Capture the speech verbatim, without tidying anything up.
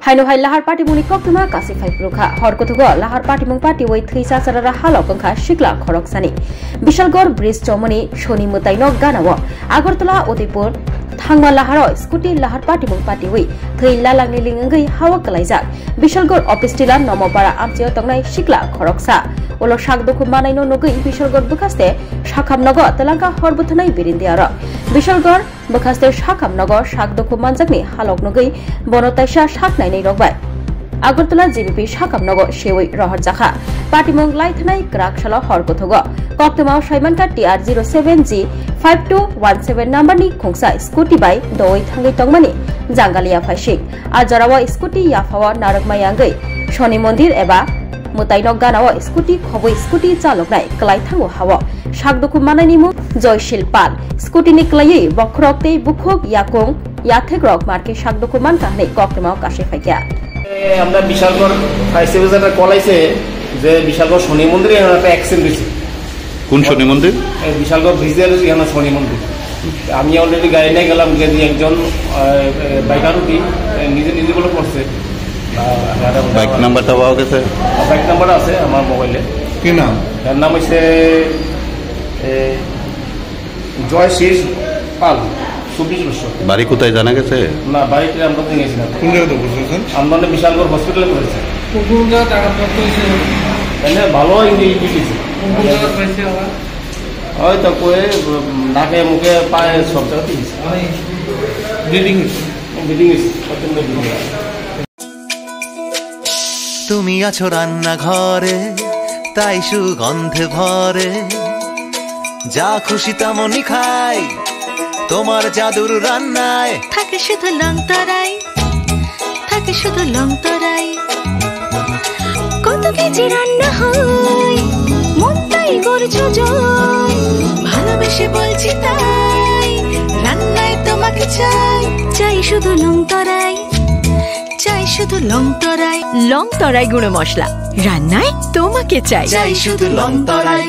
Haino hai lahar patimungni koktwma kasi phai phuru kha. Hor kuthugo lahar patimung patiwi thwisa charara halok wngkha sikla khoroksani. Bishalgor bridge chomoni soni mwtaino ganao Agartala Udaipur thangma laharo scooty lahar patimung patiwi thwi lalangni ling wngwi hawa kwlaijak. Bishalgor office tila Nomopara amchio tongnai sikla khoroksa. Ulo sak dukhu manaino nugwi Bishalgor bwkhaste sakham nogo twlangkha hor bwthanai birindiarok. Bishalgor bwkhaste sakham nogo sak dukhu manjakni halok nugwi bono taisa sak nainai rok bai Agartala G B P sakham nogo sewi rohorjakha. Patimung laithanai kwrak salo hor kuthugo. Koktwmao saimankha T R zero seven G five two one seven number ni khungsa scooty bai dowi thangwi tongmani Jangalia phaising. A jorao scooty yaphao narwkma yangwi Shoni Mondir eba mwtaino ganao scooty khobwi scooty chaloknai kwlai thango hao. Sak dukhu manaini mung Joyshil Pal. Scooty ni kwlaiwi bokhorok tei bukhuk yakung yathekrok markhe sak dukhu mankha hwnwi koktwmao kasui phaikha. এ, আমরা Bishalgarh fire service একটা কল আইছে যে বিশালগড় শনি মন্দিরে এখানে একটা অ্যাক্সিডেন্ট হয়েছে। কোন শনি মন্দির? এ, বিশালগড় ব্রিজের এখানে শনি মন্দির। আমি অলরেডি গাড়ি নিয়ে গেলাম, যে একজন, আহ, এ, বাইকার উঠি, এ, নিজে নিজে বলে পড়ছে। আহ, বাইক নাম্বারটা পাওয়া গেছে? বাইক নাম্বার আছে আমার মোবাইলে। কি নাম? এর নাম হচ্ছে, এ, জয়শীষ পাল, চব্বিশ বছর। বাড়ি কোথায় জানা গেছে? না, বাড়িতে আমরা তো গেছি না। কোন জায়গাতে পড়েছেন? আমরা অনেক বিশালগড় হসপিটালে পড়েছি। কোন কোন জায়গায় আঘাতপ্রাপ্ত হয়েছে? এমনি ভালো ইঞ্জুরি দিয়েছে। কোন কোন জায়গায় পাইছে আবার? ওই তো কয়ে, উম, নাকে মুখে পায়ে সব জায়গাতে গেছে। মানে ব্লিডিং হচ্ছে? ব্লিডিং হচ্ছে, প্রচণ্ড ব্লিডিং হচ্ছে। তুমি আছো রান্নাঘরে, তাই সুগন্ধে ভরে। যা খুশি তেমনই খাই, তোমার জাদুর রান্নায়। থাকে শুধু লং তরাই, থাকে শুধু লং তরাই। কত কেজি রান্না হয়, মন তাই করছো জয়। ভালোবেসে বলছি তাই, রান্নায় তোমাকে চাই। চাই শুধু লং তরাই, চাই শুধু লং তরাই। লং তরাই গুঁড়ো মশলা, রান্নায় তোমাকে চাই। চাই শুধু লং তরাই।